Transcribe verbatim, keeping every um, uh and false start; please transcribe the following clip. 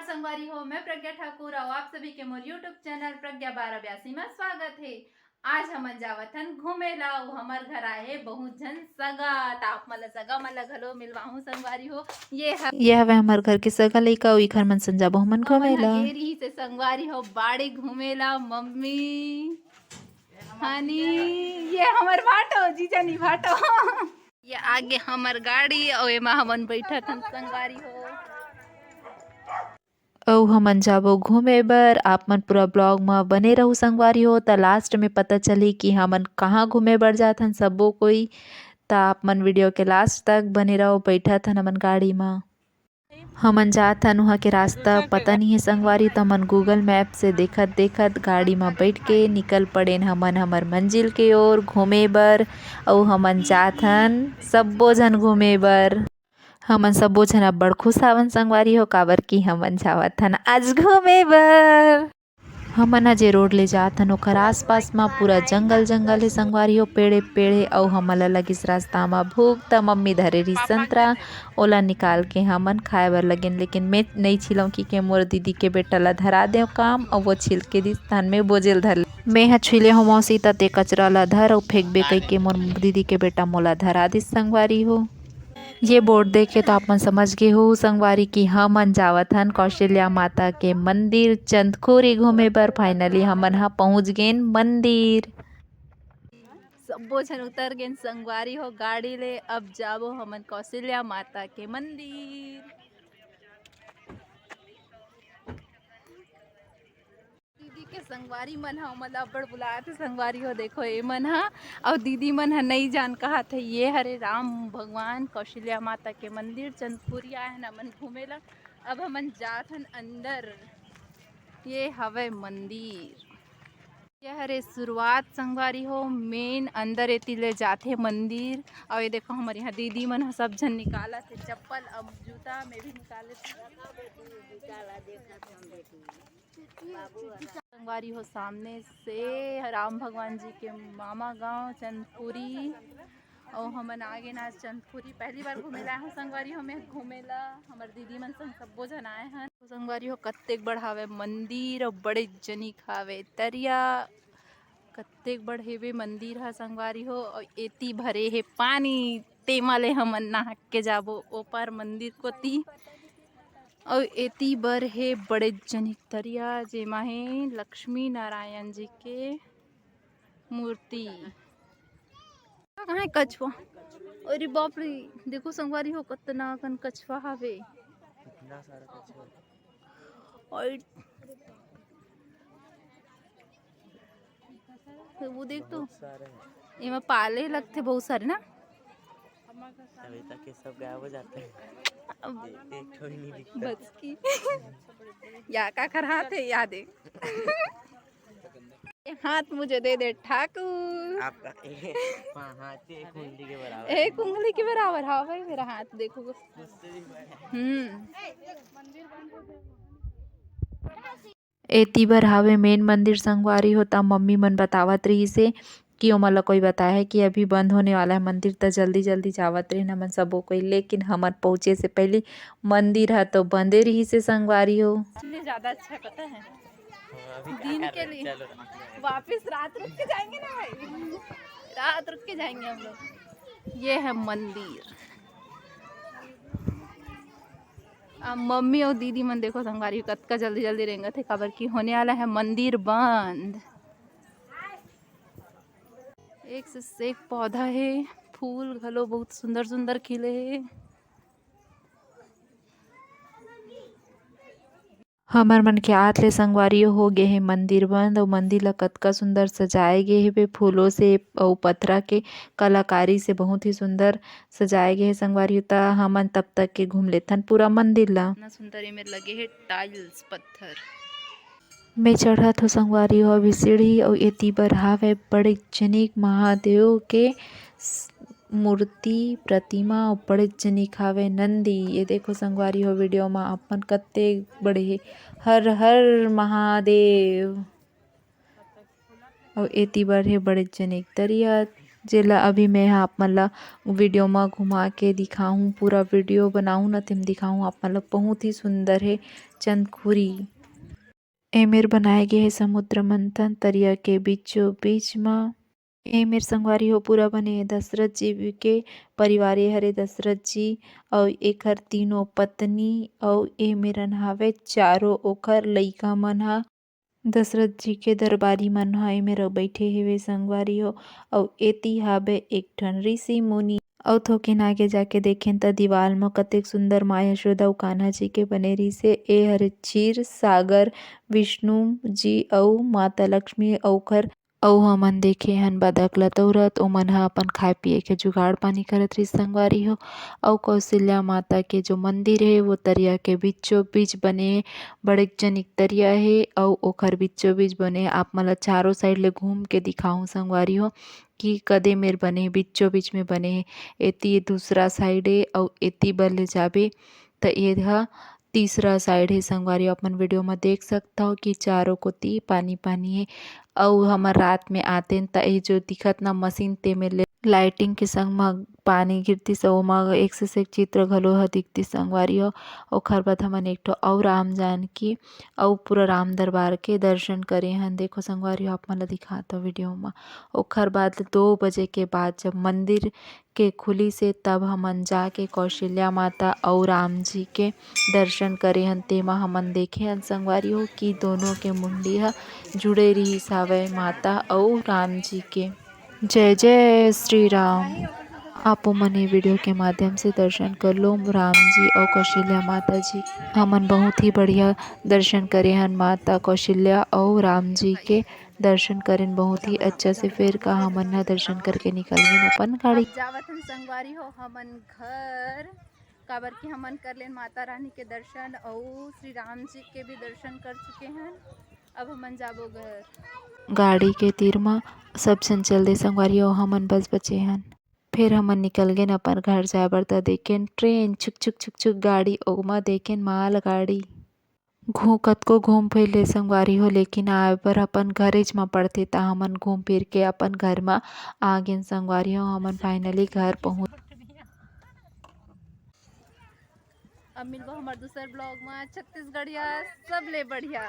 संगवारी हो, मैं प्रज्ञा ठाकुर अउ आप सभी के मोर YouTube चैनल प्रज्ञा बारह बयासी में स्वागत है। आज हमन जावत हन घूमे ला, अउ हमर घर आए हे बहुत झन संगत। आप मन ला संगत मन ला घलो मिलवाहूं संगवारी हो। ये ह-, ये हवे हमर घर के सगा लइका, अउ इखर मन संग जाबो हमन घूमे ला। ये रही से संगवारी हो, बाड़ी घूमे ला मम्मी हनी, ये हमर भाटो, जीजा नी भाटो। ये आगे हमर गाड़ी, अउ एमा हमन बैठत हन संगवारी हो। अउ हमन जाबो घूमे बर। आप मन पूरा vlog म बने रहू संगवारी हो, त last में पता चलही कि हमन कहाँ घूमे बर जात हन सबो कोई। त आप मन video के last तक बने रहो। बैठत हन हमन गाड़ी म। हमन जात हन उहाँ के रास्ता पता नहीं है संगवारी, त हमन Google Map से देखत देखत गाड़ी म बैठ के निकल पड़ेन हमन हमर मंजिल के ओर घूमे बर। अउ हमन जात हन सब्बो झन घूमे बर। हमन सब्बो झन अब्बड़ खुश हावन संगवारी हो, काबर कि हमन जावत हन आज घूमे बर। हमन ह जे road ले जात हन, ओखर आसपास म पूरा जंगल जंगल हे संगवारी हो, पेड़े पेड़े। अउ हमन ल लगिस रास्ता म भूख, त मम्मी धरे रही संतरा, ओला निकाल के हमन खाए बर लगेन। लेकिन मैं नइ छिलंव कि के मोर दीदी के बेटा ला धरा देव काम, अउ वो छिल के दिस, तहन मैं बोजे ल धर ले। मैं ह छुइले हो मौसी, त ते कचरा ला धर अउ फेंकबे कहिके मोर दीदी के बेटा मोला धरा दिस संगवारी हो। ये board देखे तो आप मन समझ गे हो संगवारी कि हमन जावत हन कौशल्या माता के मंदिर चंदखुरी घूमे बर। Finally हमन ह पहुंच गेन मंदिर। सब्बो झन उतर गेन संगवारी हो गाड़ी ले। अब जाबो हमन कौशल्या माता के मंदिर। दीदी के संगवारी मन ह ओमन ला अब्बड़ बुलात हे संगवारी हो। देखो ए मन ह, अउ दीदी मन ह नई जान कहत हे। ये हरे राम भगवान कौशल्या माता के मंदिर चंदखुरी आए हन हमन घूमे ला। अब हमन जात हन अंदर। ये हवे मंदिर, ये हरे शुरुआत संगवारी हो। Main अंदर एती ले जाथे मंदिर। अउ ये देखो हमर यहाँ दीदी मन ह सब झन निकालत हे चप्पल, अब जूता मैं भी निकालत हूँ। संगवारी हो, सामने से राम भगवान जी के मामा गांव चंदखुरी। अउ हमन आगे ना चंदखुरी, पहली बार घूमे ला आए हूँ संगवारी हो, मैं घूमे ला हमर दीदी मन संग सब्बो झन आए हन। तो संगवारी हो, कत्तेक बड़ हावे मंदिर अउ बड़े जनिक हावे तरिया। कत्तेक बड़ हेवे मंदिर ह संगवारी हो, अउ एती भरे हे पानी, तेमा ले हमन नहा के जाबो ओ पार मंदिर कोती। अउ एती बर हे बड़े जनिक तरिया, जेमा हे लक्ष्मी नारायण जी के मूर्ति। कहाँ हे कछुआ? अरे बाप रे, देखो संगवारी हो, कतना अकन कछुआ हावे। इतना सारा कछुआ। और तो वो देख तो, बहुत सारे हैं। एमा पाले लगथे बहुत सारे ना। सविता के सब गायब हो जाते हैं। अब एक, एक ठो ही नहीं दिखता। बस की। या का कर हाथ है, या देख। ये हाथ मुझे दे दे ठाकुर। आपका एक, हाँ, हाथ के एक उंगली के बराबर। एक उंगली के बराबर, हाँ भाई, मेरा हाथ देखो। मुझसे भी बड़ा है। हम्म। एती बर हावे main मंदिर संगवारी हो, त मम्मी मन बतावत रहिस हे कि ओमन ला कोई बताए हे कि अभी बंद होने वाला है मंदिर, त जल्दी जल्दी जावत रहिन हमन सबो कोई। लेकिन हमन पहुँचे से पहले मंदिर ह तो बंदे रहिस हे संगवारी हो। इसलिए ज्यादा अच्छा है, पता है? हाँ, अभी क्या दिन कर के रहे हैं? लिए। चलो। वापस रात रुक के जाएंगे ना भाई, रात रुक के जाएंगे हम लोग। ये है मंदिर। अब मम्मी अउ दीदी मन देखो संगवारी हो, कतका जल्दी जल्दी रेंगत हे, काबर कि होने वाला है मंदिर बंद। एक से एक पौधा हे, फूल घलो बहुत सुंदर सुंदर खिले हे। हमर मन के आत ले संगवारी हो गे हे मंदिर बंद, अउ मंदिर ला कतका सुंदर सजाए गे हेबे फूलों से अउ पथरा के कलाकारी से, बहुत ही सुंदर सजाए गे हे संगवारी हो। त हमन तब तक के घूम लेथन पूरा मंदिर ला। इतना सुंदर एमेर लगे हे tiles पत्थर। मैं चढ़त हो संगवारी हो अभी सीढ़ी, अउ एती बर हावे बड़े जनिक महादेव के स-, मूर्ति, प्रतिमा, अउ बड़े जनिक हावे नंदी। ये देखो संगवारी हो, video म अपन कत्ते बड़े हे। हर हर महादेव। अउ एती बर हे बड़े जनिक तरिया, जेला अभी मैं ह आप मन ला video म घुमा के दिखाहूँ, पूरा video बनाहूँ न, तेम दिखाहूँ आप मन ला। बहुत ही सुंदर हे, चंदखुरी। एमेर बनाए गे हे समुद्र मंथन तरिया के बीचों बीच म। एमेर संगवारी हो पूरा बने दशरथ जी के परिवार, ये हरे दशरथ जी अउ एखर तीनों पत्नी अउ ए मेरन हावे चारों ओखर लइका मन ह। दशरथ जी के दरबारी मन ह एमेर बइठे हेवे संगवारी हो। अउ एती हावे एक ठन ऋषि मुनि। अउ थोकिन आगे जाके देखेन त दीवाल म कतेक सुंदर माँ यशोदा अउ कान्हा जी के बने रिहिसे। ए हरे क्षीर सागर विष्णु जी अउ माता लक्ष्मी अउ ओखर अउ हमन देखे हन बदक ल तौरत, ओमन ह अपन खाए पिए के जुगाड़ पानी करत रहिस संगवारी हो। अउ कौशल्या माता के जो मंदिर हे, वो तरिया के बीचों बीच बने हे, बड़ेक जनिक तरिया हे, अउ ओखर बीचों बीच बने हे। आप मन ल चारों साइड ले घूम के दिखाहूँ संगवारी हो कि कदे मेर बने हे, बीचों बीच में बने हे। एती ये दूसरा साइड हे, अउ एती बर ले जाबे त ये ह तीसरा साइड हे संगवारी हो। अपन वीडियो म देख सकथव कि चारों कोती पानी पानी हे। अउ हमर रात में आतेन त ये जो दिखत ना मशीन, ते में ले लाइटिंग के संग म पानी गिरतिस, अउ ओमा एक से एक चित्र घलो ह दिखतिस संगवारी हो। ओखर बाद हमन एक ठो अउ राम जानकी अउ पूरा राम दरबार के दर्शन करे हन। देखो संगवारी हो, आप मन ल दिखात हव वीडियो म। ओखर बाद दो बजे के बाद जब मंदिर के खुलिस हे, तब हमन जाके कौशल्या माता अउ राम जी के दर्शन करे हन। तेमा हमन देखे हन संगवारी हो कि दोनों के मुंडी ह जुड़े रिहिस हावय माता अउ राम जी के। जय जय श्री राम। आप मन ये वीडियो के माध्यम से दर्शन कर लो राम जी अउ कौशल्या माता जी। हमन बहुत ही बढ़िया दर्शन करे हन माता कौशल्या अउ राम जी के। दर्शन करेन बहुत ही अच्छा से। फिर का हमन ह दर्शन करके निकल गेन अपन गाड़ी। अब जावत हन संगवारी हो हमन घर, काबर कि हमन कर लेन माता रानी के दर्शन अउ श्री राम जी के भी दर्शन कर चुके हन। अब हमन जाबो घर। गाड़ी के तीर म सब झन चल दे संगवारी हो, हमन बस बचे हन। फिर हमन निकल गेन अपन घर जाए बर, त देखेन ट्रेन छुक छुक छुक छुक गाड़ी, ओमा देखेन मालगाड़ी। घू-, कतको घूम फिर ले संगवारी हो, लेकिन आए बर अपन घरेच म पड़थे, त हमन घूम फिर के अपन घर म आ गेन संगवारी हो। हमन finally घर पहुँच। अब मिलबो हमर दूसर vlog म। छत्तीसगढ़िया सबले बढ़िया।